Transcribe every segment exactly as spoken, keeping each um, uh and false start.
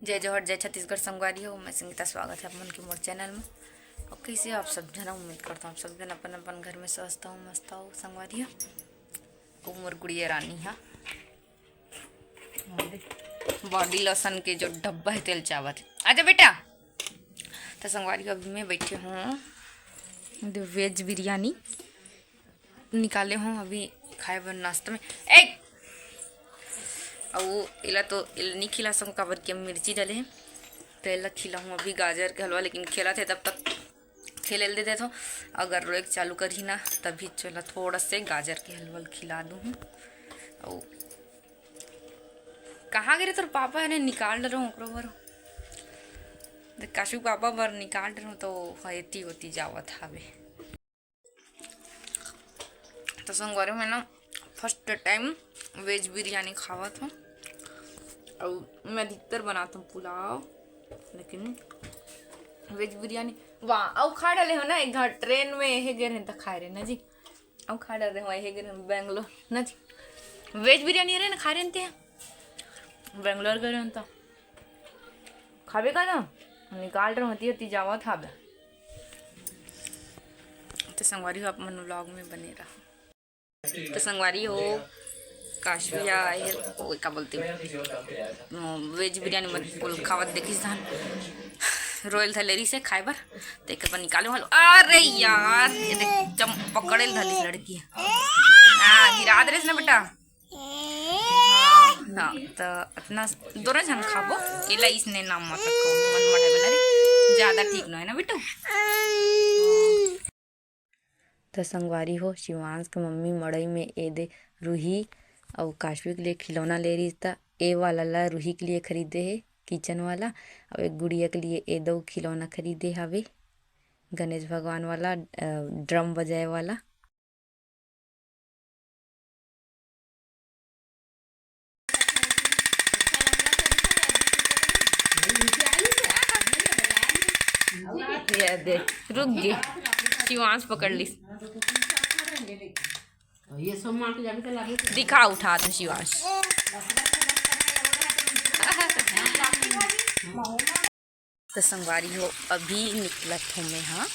जय जोहार, जय छत्तीसगढ़ संगवारी हो, मैं संगीता, स्वागत है आप मन के मोर चैनल में। और कैसे हो आप सब झन? उम्मीद करता हूँ आप सब झन अपन अपन घर में स्वस्थ हो, मस्त हो संगवारी हो। वो मोर गुड़िया रानी हा, बॉडी लोशन के जो डब्बा है तेल चावत है। आजा बेटा। तो संगवारी हो, अभी मैं बैठे हूँ वेज बिरयानी निकाले हूँ अभी खाए बर नाश्ता में। ए, अउ एला तो एला नहीं खिला सकूँ, काबर कि हम मिर्ची डाले हैं। तो एला खिलाहूँ अभी गाजर के हलवा, लेकिन खेलत हे तब तक खेले ल दे देथों। अगर रोए के चालू करही ना, तभी चला थोड़ा से गाजर के हलवा ल खिला दूँ। अउ कहाँ गे रे तोर पापा? ने निकाल डरो ओकरो बर। देख, काशू पापा बर निकाल डरो तो एती ओती जावत हावे। तो संगवारी, मैं ना फर्स्ट टाइम वेज बिरयानी खावत हूँ। अउ मैं अधिकतर बनात हूँ पुलाव, लेकिन वेज बिरयानी, वाह, अउ खा डाले हो ना एक घर ट्रेन में, हे गे रहेन त खाए रहे ना जी। अउ खा डाले हो, हे गे रहेन बैंगलोर ना जी। वेज बिरयानी रहे ना, खा रहे ते बैंगलोर गे रहेन त खाबे का ना, निकाल रहे होती होती जावत हाबे। तो संगवारी हो, आप मन व्लॉग में बने रहो। तो संगवारी हो, काशविया आए हे, वो का बोलते, वेज बिरयानी मन कुल खावत देखिस हन, रोयल धलेरी से खाए बर। तो एक बार निकालो हलो। अरे यार, ये देख, चम पकड़े ल धलिस लड़की है। हाँ, गिरा दे रहिस ना बेटा। हाँ, तो अतना दोनों झन खाबो। एला इसने नाम मत रखो, मन मढ़े बना रे, ज्यादा ठीक ना है ना बेटू। त संगवारी हो, शिवांश के मम्मी मड़ई में ए दे रूही अउ काशवी के लिए खिलौना ले रहिस, त ए वाला ला रूही के लिए खरीदे हे, किचन वाला, अउ एक गुड़िया के लिए ए दो खिलौना खरीदे हावे, गणेश भगवान वाला, अ, ड्रम बजाए वाला। ये दे, रुक गे, शिवांश पकड़ लिस। ये सब मार के जाके तो लागे। दिखा, उठा तो शिवांश। तो संगवारी हो, अभी निकलत हो मैं, हाँ,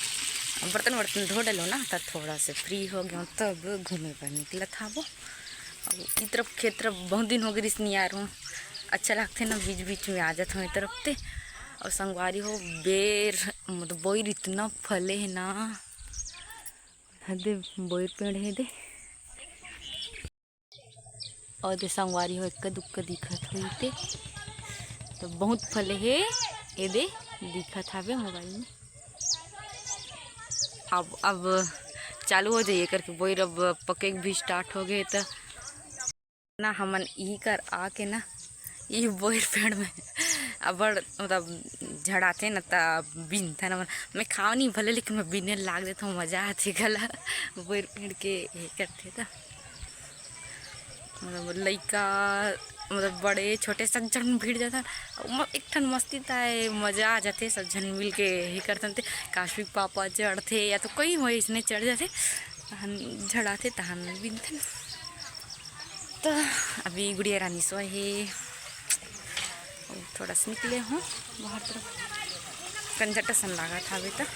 बर्तन वर्तन धो डलो ना, त थोड़ा से फ्री हो गयो, तब घूमे पर निकलत हाबो। अब ई तरफ खेत तरफ बहुत दिन हो गए रिस नियार हूँ, अच्छा लगथे ना, बीच बीच में आ जात हूँ ए तरफ ते। और संगवारी हो, बेर मतलब बोइर इतना फले है ना, हदे बोइर पेड़ है दे। और दे संगवारी हो, एक्का दुक्का दिखत होई ते, तो बहुत फले हे, ए दे दिखत हावे मोबाइल में। अब, अब चालू हो जाइए करके बोइर, अब पके के भी स्टार्ट हो गए। तो ना हमन इही कर आके ना, ई बोइर पेड़ में अबड़ मतलब झड़ाथे ना, त बिनथन हमन। मैं खाव नहीं भले, लेकिन मैं बिने लाग देथव, मजा आथे गला बोइर पेड़ के। ये करथे त मतलब लइका, मतलब बड़े छोटे सब झन भिड़ जाथन। म-, एक ठन मस्ती ताय, मजा आ जाथे, सब झन मिल के ही करथन। ते काशवी के पापा चढ़थे या तो कोई हो इसने चढ़ जाथे, तहन झड़ाथे, तहन बिनथन। तो अभी गुड़िया रानी सोए हे, अउ थोड़ा सा निकले हूँ बाहर तरफ, कंजट असन लागत हावे त।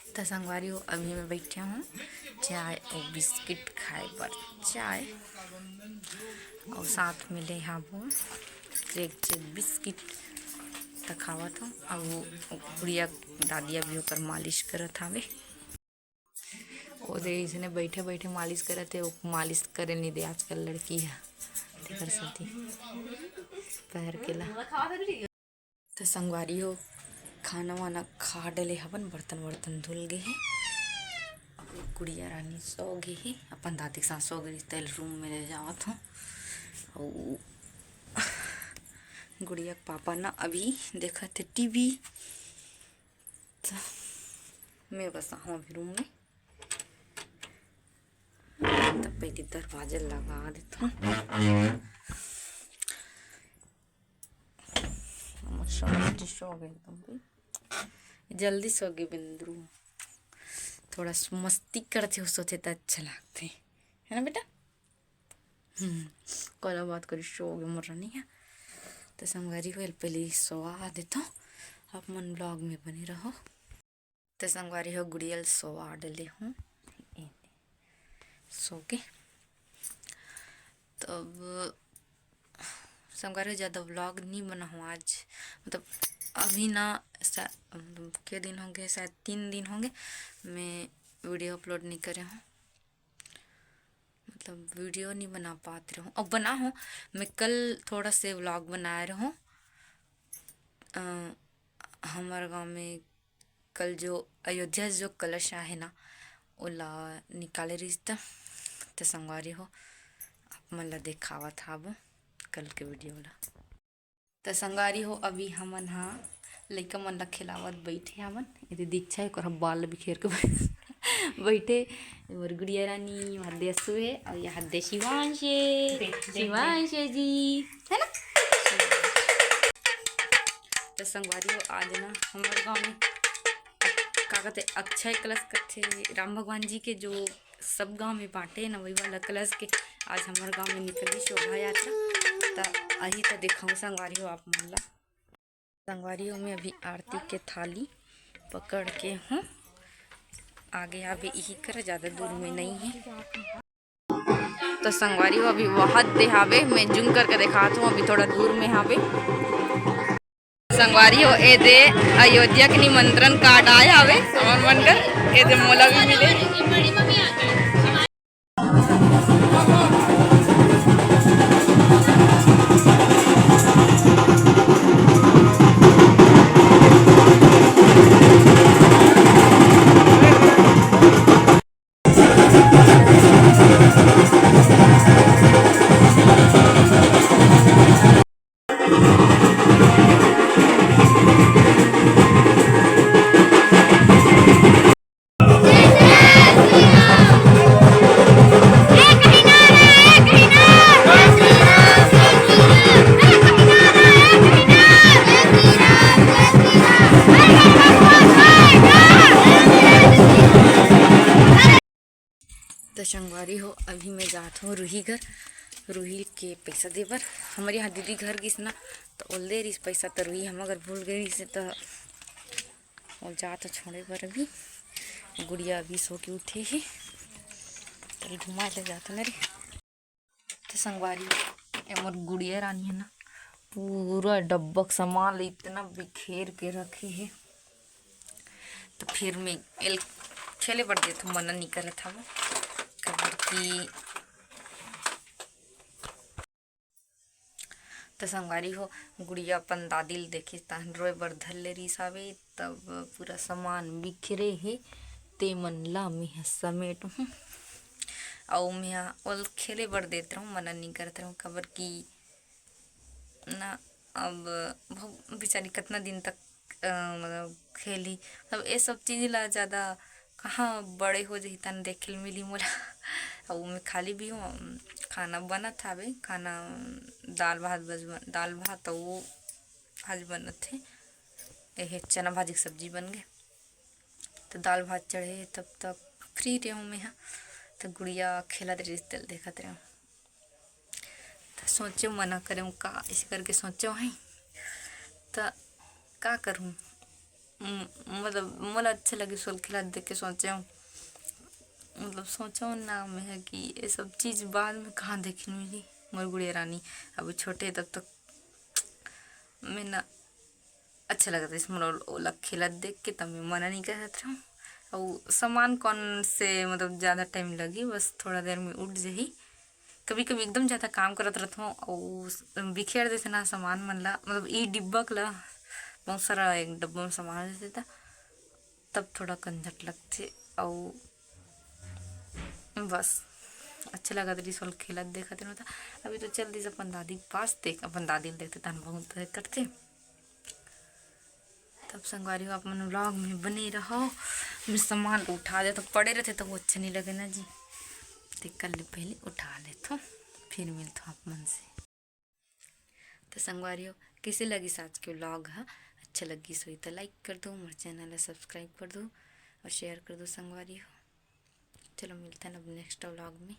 त संगवारी हो, अभी मैं बैठे हूँ चाय और बिस्किट खाए बर, चाय और साथ में ले हाबो एक चेक बिस्किट। त खावत हूँ। अब वो गुड़िया दादी अभी ओकर मालिश करत हावे। ओ दे इसने बैठे बैठे मालिश करत हे, ओ मालिश करे नहीं दे आजकल लड़की ह, तेकर सेती पैर के ला। तो संगवारी हो, खाना वाना खा डले हवन, बर्तन वर्तन धुल गए हे। अब गुड़िया रानी सो गए हे, अपन दादी के साथ सो गए, तेल रूम में ले जावत हूँ। अउ गुड़िया के पापा ना अभी देखत हे टीवी, तो मैं बस आहूँ अभी रूम में, तब पहले दरवाजा लगा देता हूँ। हमर शांति सो गए एकदम भाई। जल्दी सो गए बिंदरू। थोड़ा स-, मस्ती करथे, सोचे त अच्छा लगथे, है ना बेटा? हम्म, कला बात करी, सो गए मोर रानी है। त संगवारी हो, एला पहले सोवा देथों, आप मन vlog में बने रहो। त संगवारी हो, गुड़िया ल सोवा डले हूँ, ए, सो के। तब संगवारी हो, ज़्यादा vlog नहीं बनाहूँ आज, मतलब अभी ना सा-, के दिन होंगे, शायद तीन दिन होंगे, मैं video upload नहीं करे हूँ, मतलब video नहीं बना पात रहूँ। अब बना हूँ, मैं कल थोड़ा से vlog बनाए रहूँ। अ, हमर गाँव में कल जो अयोध्या जो कलश आहे ना, ओला निकाले रहिस त, त संगवारी हो, आप मन ला देखावत हाबो कल के video ला। त संगवारी हो, अभी हमन हा लइका मन ला खिलावत बैठे हावन। एदे दीक्षा हे, ओकर बाल बिखेर के बैठे। मोर गुड़िया रानी, वहाँ देसु हे, और यहाँ दे शिवांश हे, देख, देख, शिवांश हे जी, है ना? त संगवारी हो, आज ना हमर गाँव में का कहते, अक्षय कलश करथे, राम भगवान जी के जो सब गांव में बांटे ना, वही वाला कलश के आज हमर गांव में निकली शोभा यात्रा। त अही त दिखाऊं संगवारी हो आप मन ला। संगवारी हो, मैं अभी आरती के थाली पकड़ के हूँ, आगे आबे इही कर, ज़्यादा दूर में नहीं है। त संगवारी हो, अभी वहाद दे हाबे, मैं zoom करके दिखात हूँ, अभी थोड़ा दूर में हाबे। संगवारी हो, एदे अयोध्या के निमंत्रण card आए हावे, हमर मन कर, एदे मोला भी मिले। त संगवारी हो, अभी मैं जात हूँ रूही घर, रूही के पैसा दे बर। हमर यहाँ दीदी घर गिस ना, त ओल दे रहिस पैसा, त रूही हमर घर भूल गई रहिस, त ओल जात हूँ छोड़े बर। अभी गुड़िया अभी सो के उठे हे, त घुमाए ले जात हूँ ना रे। त संगवारी, ए मोर गुड़िया रानी हे ना, पूरा डब्बा के सामान ल इतना बिखेर के रखे हे। त फिर मैं एल खेले बर देथों, मना नहीं करत हवं, काबर कि त संगवारी हो, गुड़िया अपन दादी ल देखिस तहन रोए बर धर ले रिहिस हावे, तब पूरा सामान बिखरे हे, ते मन ला मेंह समेटहूँ। अउ मेंह ओल खेले बर देत रहूँ, मना नहीं करत रहूँ, काबर कि ना अब भग-, बेचारी कतना दिन तक, अ, मतलब खेलही, मतलब ये सब चीज ला ज़्यादा कहाँ बड़े हो जही तन देखे ल मिलही मोला। अउ मैं खाली भी हूँ, खाना बनत हावे, खाना दाल भात बस बन-, दाल भात अउ वो आज बनत हे, एहे चना भाजी के सब्जी बन गे। त दाल भात चढ़े हे, तब तक free रहूँ मेंह। त गुड़िया खेलत रहिस तेला देखत रहूँ। त सोचेंव मना करेंव का, ऐसे करके सोचेंव हई। त का करूँ? म-, मतलब मोला अच्छा लगिस ओला खेलत देख के सोचेंव, मतलब सोचेंव ना मेंह कि ये सब चीज बाद में कहाँ देखे ल मिलही। मोर गुड़िया रानी अभी छोटे हे, तब तक मैं ना अच्छा लगत रहिस मोला ओला खेलत देख के, त मैं मना नहीं करत रहूँ। अउ सामान कौन से मतलब ज़्यादा time लगही, बस थोड़ा देर में उठ जही। कभी-कभी एकदम ज़्यादा काम करत रहत हूँ अउ स-, बिखेर देथे ना सामान मन ला, मतलब ई डिब्बा ला बहुत सारा एक डब्बा में सामान रहथे त तब थोड़ा कंझट लगथे अउ बस अच्छा लगत रहिस ओला खेलत देखत रहूँ। त अभी तो चल दिस अपन दादी के पास, देख अपन दादी ल देखते तहन बहुत करथे। तब संगवारी हो, आप मन vlog में बने रहो। मैं सामान उठा देथों, पड़े रहथे त वो अच्छा नहीं लगे ना जी, ते कर ले पहले उठा लेथों, फिर मिलथों आप मन से। त संगवारी हो, कइसे लगिस आज के vlog ह? अच्छा लगिस होही त like कर दो, मोर channel ला subscribe कर दो अउ share कर दो संगवारी हो। चलो मिलथन अब next vlog में।